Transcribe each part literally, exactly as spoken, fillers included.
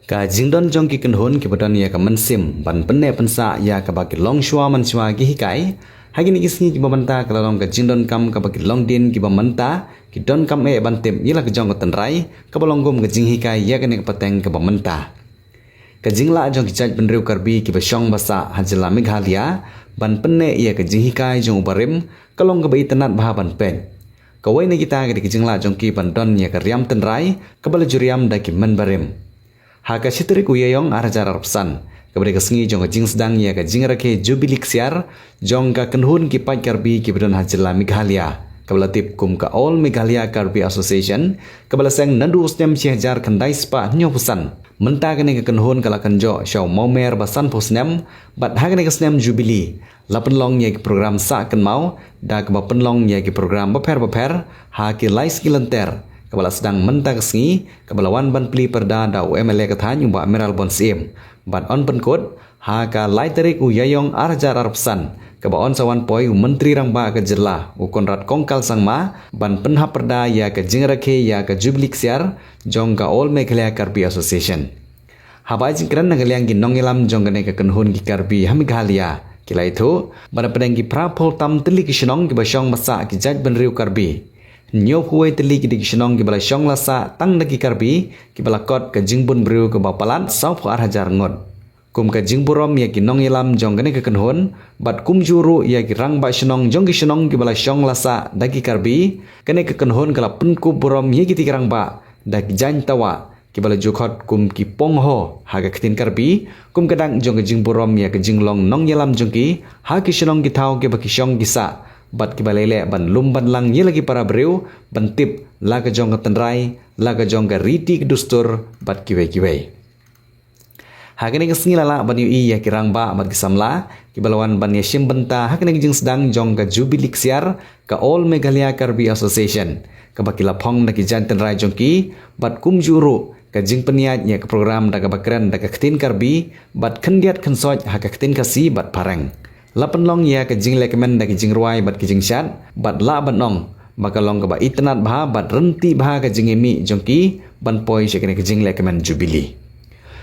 Ka jingdon jong ki kynhun kiba don ïa ka mynsiem ban pynneh pynsah ïa kaba ki longshuwa manshuwa ki hikai ha kine ki sngi kiba mynta ka la long ka jingdonkam kaba ki longdien kiba mynta ki donkam eh ban tip ïa la ka jong ka tynrai kaba long kum ka jinghikai ïa kane ka pateng kaba mynta. Ka jinglah jong ki jaitbynriew Karbi kiba shong ba sah ha jylla Meghalaya ban pynneh ïa ka jinghikai jong u barim ka long kaba itynnad bha ban peit. Kawei na kita ka dei ka jinglah jong ki ban don ïa ka riam tynrai kaba la ju riam da ki men barim. Ha ka shi tarik u Ïaïong ar hajar arphew san kaba dei ka sngi jong ka jingsdang ïa ka jingrakhe Jubili Ksiar jong ka kynhun ki paid Karbi kiba don ha jylla Meghalaya kaba la tip kum ka All Meghalaya Karbi Association kaba la seng naduh u snem shi hajar khyndai spah hynñiewphew san. Mynta kane ka kynhun ka la kynjoh sha u mawmer ba sanphew snem bad ha kane ka snem Jubili la pynlong ïa ki program sah kynmaw da kaba pynlong ïa ki program bapher bapher ha ki lai sngi lynter kaba la sdang mynta ka sngi kaba la wan ban plie pyrda da u MLA ka thaiñ u Bah Mayralborn Syiem bad yn pynkut ha ka lai tarik u Ïaïong ar hajar arphew san kaba yn sa wan poi u Myntri Rangbah ka jylla u Conrad Kongkal Sangma ban pynhap pyrda ïa ka jingrakhe ïa ka Jubili Ksiar jong ka All Meghalaya Karbi Association. Haba ai jingkren na ka liang ki nongïalam jong kane ka kynhun ki Karbi ha Meghalaya ki la ïathuh ba na pdeng ki phraphew tam tylli ki shnong kiba shong ba sah ki jaitbynriew Karbi, hynñiewphew wei tylli ki dei ki shnong kiba la shong la sah tang da ki Karbi kiba la kot ka jingbun briew kaba palat sawphew ar hajar ngut. Kum ka jingburom ïa ki nongïalam jong kane ka kynhun bad kumjuh ruh ïa ki rangbah shnong jong ki shnong kiba la shong la sah da ki Karbi, kane ka kynhun ka la pynkup burom ïa kitei ki rangbah da ki jaiñ tawah kiba la ju khot kum ki pongho ha ka ktien Karbi kum ka dak jong ka jingburom ïa ka jinglong nongïalam jong ki ha ki shnong ki thaw kiba ki shong ki sah bad kiba leh leh ban lum ban lang ïa la ki para briew ban tip la ka jong ka tynrai, la ka jong ka riti ka dustur bad kiwei kiwei. Ha kane ka sngi la lah ban ïohi ïa ki rangbah bad ki samla kiba la wan ban ïashim bynta ha kane ka jingsdang jong ka Jubili Ksiar ka All Meghalaya Karbi Association kaba ki la phong da ki jaiñ tynrai jong ki bad kumjuh ruh ka jingpynïaid ïa ka program da kaba kren da ka ktien Karbi bad khyndiat khynsoit ha ka ktien Khasi bad Phareng. La pynlong ïa ka jinglehkmen da ki jingrwai bad ki jingshad bad lah ban ong ba ka long kaba itynnad bha bad ryntih bha ka jingïamih jong ki ban poi sha kane ka jinglehkmen Jubili.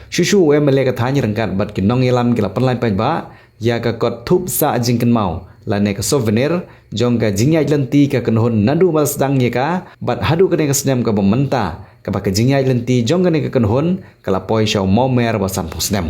Shuh shuh u MLA ka thaiñ ryngkat bad ki nongïalam ki la pynlait paidbah ïa ka kot thup sah jingkynmaw lane ka souvenir jong ka jingïaid lynti ka kynhun naduh ba la sdang ïa ka bad haduh kane ka snem kaba mynta kaba ka jingïaid lynti jong kane ka kynhun ka la poi sha u mawmer ba sanphew snem.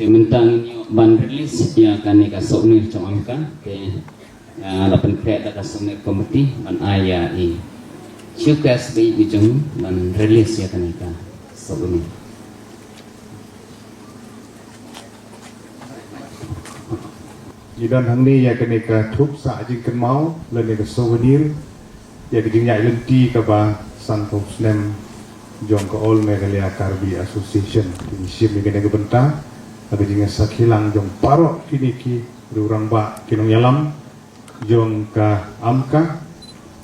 Mynta ngin ïoh ban release ïa kane ka souvenir jong AMCA, te, ah, la pynkhreh da ka souvenir committee ban ai ïa i Chief Guest ba ïeit jong ngi ban release ïa kane ka souvenir. Ngi don hangne ïa kane ka thup sah jingkynmaw lane ka souvenir ïa ka jingïaid lynti kaba sanphew snem jong ka All Meghalaya Karbi Association. Ngi shim ïa kane ka bynta ha ka jingïasakhi lang jong baroh kine ki riew rangbah, ki nongïalam jong ka AMCA,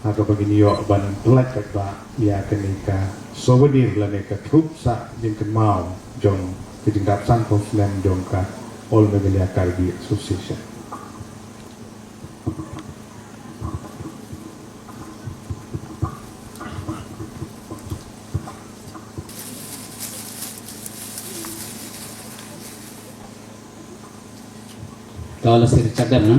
ha kaba ngin ïoh ban pyllait paidbah ïa kane ka souvenir lane ka thup sah jingkynmaw jong ka jingdap sanphew snem jong ka All Meghalaya Karbi Association. Ka la sir chadar na.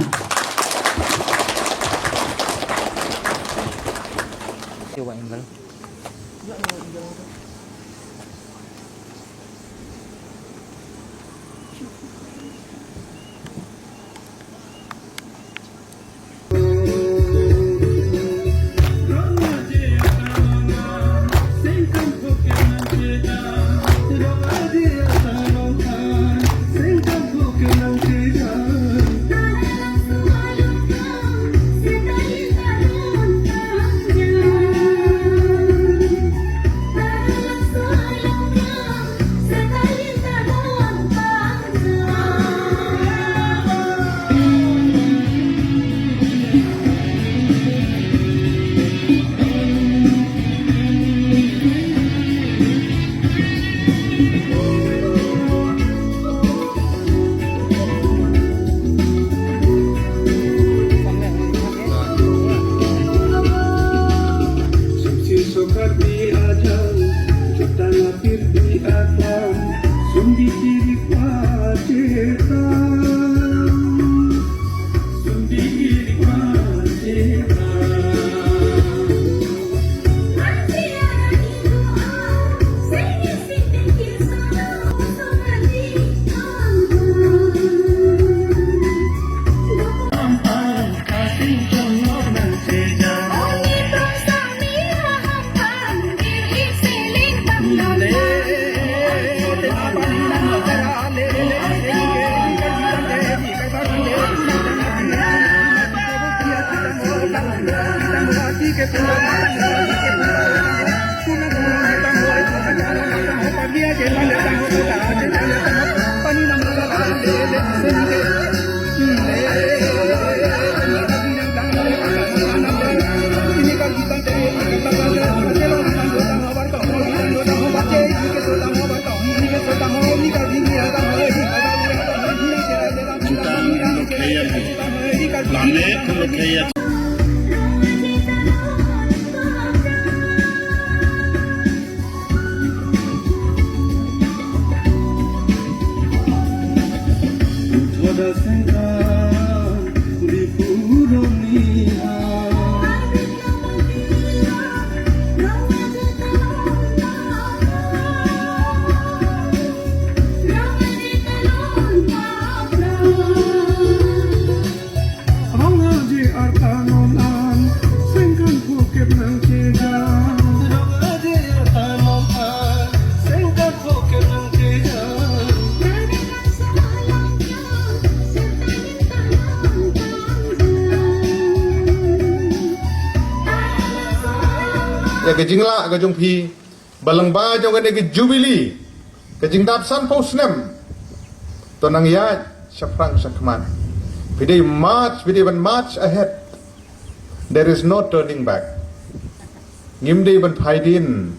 Ïa ka jinglah ka jong phi ba lyngba jong kane ka jubili, ka jingdap sanphew snem, to nang ïaid shaphrang shakhmat. Phi dei march, phi dei ban march ahead. There is no turning back. Ngim dei ban phaidien,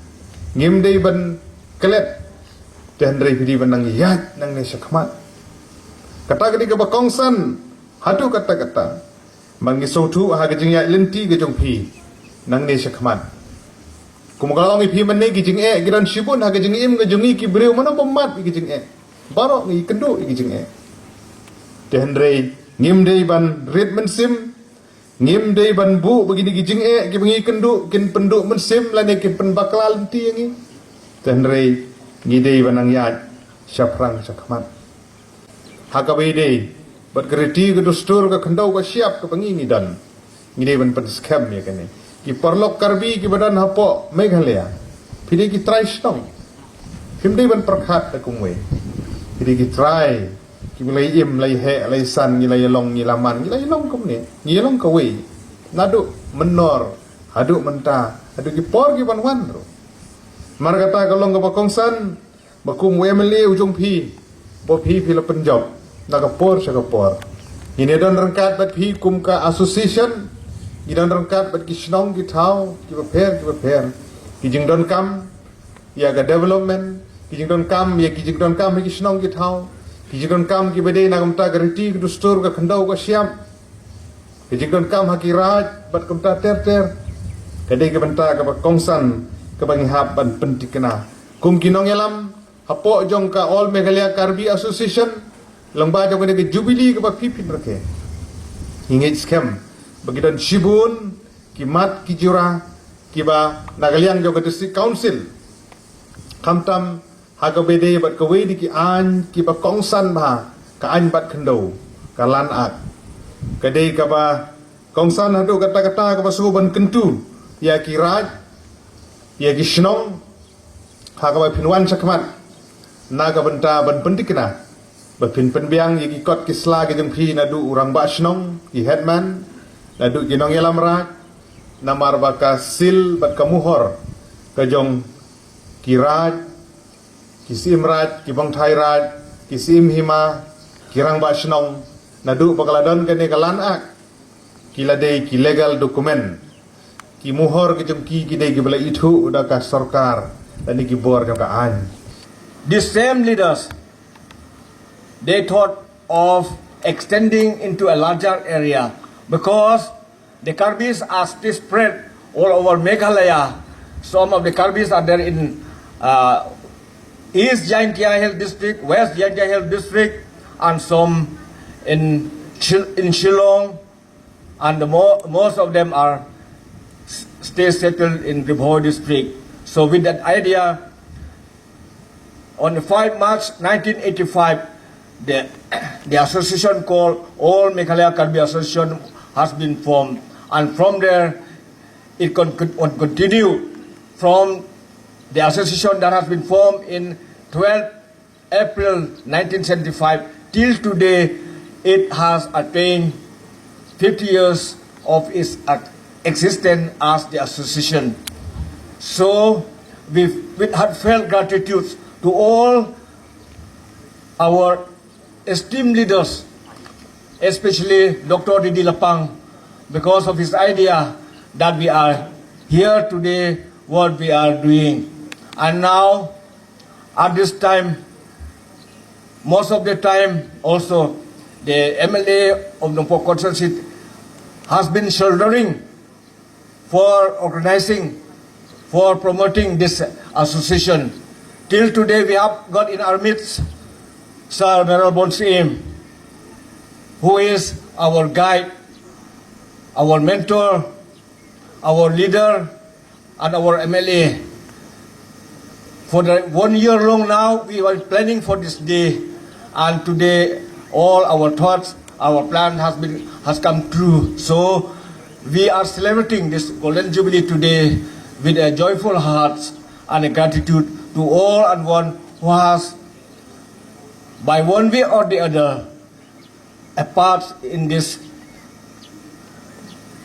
ngim dei ban klet. Te hynrei phi dei ban nang ïaid nangne shakhmat. Kata ka dei kaba kongsan haduh katta katta. Ban ngi sngewthuh ha ka jingïaid lynti ka jong phi nangne shakhmat. Kumba ka la ong ïa phi mynne, ki jingeh ki don shibun ha ka jingim ka jong ngi ki briew, mano bym mad ïa ki jingeh. Baroh ngi kynduh ïa ki jingeh. Te hynrei ngim dei ban rit mynsiem, ngim dei ban buh ba kine ki jingeh kiba ngi kynduh kin pynduh mynsiem lane kin pynbakla lynti ïa ngi. Te hynrei ngi dei ban nang ïaid shaphrang shakhmat. Ha kaba ïadei bad ka riti ka dustur ka khyndew ka shyiap kaba ngi ngi don, ngi dei ban pynskhem ïa kane. Ki paralok Karbi kiba don hapoh Meghalaya, phi dei ki trai shnong. Phim dei ban pyrkhat da kumwei. Phi dei ki trai kiba la im, la heh, la san, ngi la ïalong, ngi la man, ngi la ïalong kumne, ngi ïalong kawei. Naduh mynnor haduh mynta, haduh ki por ki ban wan ruh. Mar kata ka long kaba kongsan ba kum u M L A u jong phi, ba phi phi la pynjop na ka por sha ka por. Ngin ïa don ryngkat bad phi kum ka association, ngi don ryngkat bad ki shnong ki thaw kiba pher kiba pher, ki jingdonkam ïa ka development, ki jingdonkam ïa ki jingdonkam ha ki shnong ki thaw, ki jingdonkam kiba dei na ka bynta ka riti ka dustur ka khyndew ka shyiap, ki jingdonkam ha ki raid bad kumta ter ter. Ka dei ka bynta kaba kongsan kaba ngi hap ban pyntikna kum ki nongïalam hapoh jong ka All Meghalaya Karbi Association, lyngba jong kane ka jubilee kaba phi phin rakhe. Ngi ngeit skhem ba ki don shibun ki mat ki jura kiba na ka liang jong ka District Council, khamtam ha kaba ïadei bad kawei de ki aiñ kiba kongsan bha, ka aiñ bat khyndew, ka Land Act. Ka dei kaba kongsan haduh katta katta kaba shu ban kyntu ïa ki raid, ïa ki shnong, ha kaba phin wan shakhmat na ka bynta ban pyntikna ba phin pynbiang ïa ki kot ki sla ki jong phi, naduh u rangbah shnong, ki headman, naduh ki nongïalam raid, namar ba ka seal bad ka muhor ka jong ki raid, ki syiem raid, ki bongthai raid, ki syiem hima, ki rangbah shnong, naduh ba ka la don kane ka Land Act, ki la dei ki legal document. Ki muhor ki jong ki ki dei kiba la ithuh da ka sorkar lane ki bor jong ka aiñ. These same leaders, they thought of extending into a larger area because the Karbis are still spread all over Meghalaya. Some of the Karbis are there in uh, East Jaintia Hills District, West Jaintia Hills District, and some in, Shil- in Shillong, and the mo- most of them are s- still settled in Ri Bhoi District. So, with that idea, on the five March nineteen eighty-five, the, the association called All Meghalaya Karbi Association has been formed, and from there it con- could con- continue from the association that has been formed in twelve April nineteen seventy-five till today. It has attained fifty years of its ac- existence as the association. So, with, with heartfelt gratitude to all our esteemed leaders, especially Doctor D D Lapang, because of his idea that we are here today, what we are doing. And now, at this time, most of the time also, the M L A of Nongpoh constituency has been shouldering for organizing, for promoting this association. Till today, we have got in our midst Sir Mayralborn Syiem, who is our guide, our mentor, our leader, and our M L A. For the one year long now, we were planning for this day, and today all our thoughts, our plan has been has come true. So we are celebrating this golden jubilee today with a joyful hearts and a gratitude to all and one who has, by one way or the other, a part in this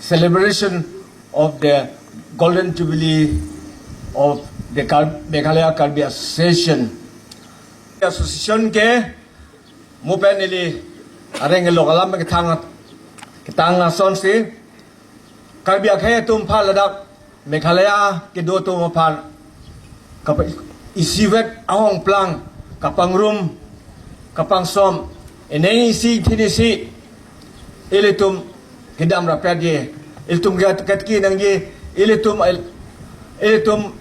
celebration of the Golden Jubilee of the Kar- Meghalaya Karbi Association. Association ke mupen ili areng lokalam ke tang ke tang ason si Karbi akhai tum pha ladak Meghalaya ki do tum pha ka pa isi wet ahong plang ka pangrum ka pangsom ene isi thini si ilitum hidam rapet ye ilitum gat kat ki nang ye ilitum ilitum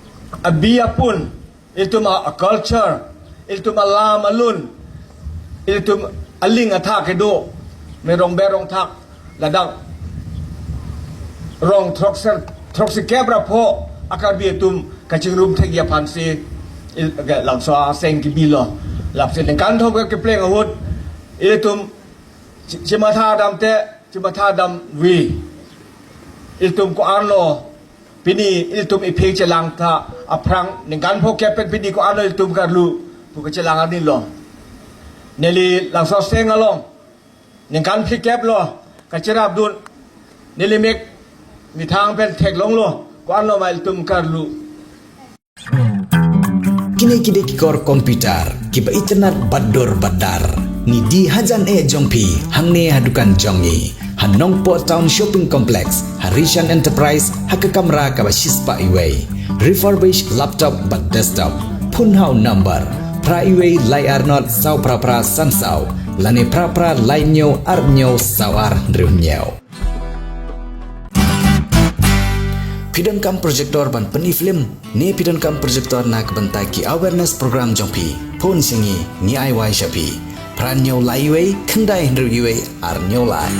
abia pun ilitum a, a culture, ilitum a lam a lun, ilitum a ling a thak idu, me rong be rong thak, ladak rong throk ser, throk si kebra pho, a Karbi itum, ka chingrum thek ya phansi, il, ke, lam so a seng ki bilo, lap si neng kan thok ke pleng ahut, Ilitum chi, chi matha dam te, chi matha dam wi. Ilitum ko arlo, pini ilitum i phi chelang ta, aphrang ningkan pho kep pen pini ko arlo ilitum karlu, pu ka chelang ani lo. Neli lang so seng along, ningkan phi kep lo, ka cherap dun, neli mek, mi thang pen thek long lo, ko arlo ma ilitum karlu. Kine ki dei ki kor computer kiba itynnad bad dur bad dar. Ngi die hajan eh jong phi hangne ha dukan jong ngi, ha Nongpoh Town Shopping Complex, ha Rishan Enterprise, ha ka kamra kaba shispah iwei. Refurbished laptop bad desktop. Phone ha u number phra iwei lai ar not saw phra phra san saw lane phra phra lai hynñiew ar hynñiew saw ar hynriew hynñiew. Phi donkam projector ban pyni film ne phi donkam projector na ka bynta ki awareness program jong phi? Phone sha ngi, ngi ai wai sha phi. Phra hynñiew lai iwei, khyndai hynriew iwei, ar hynñiew lai.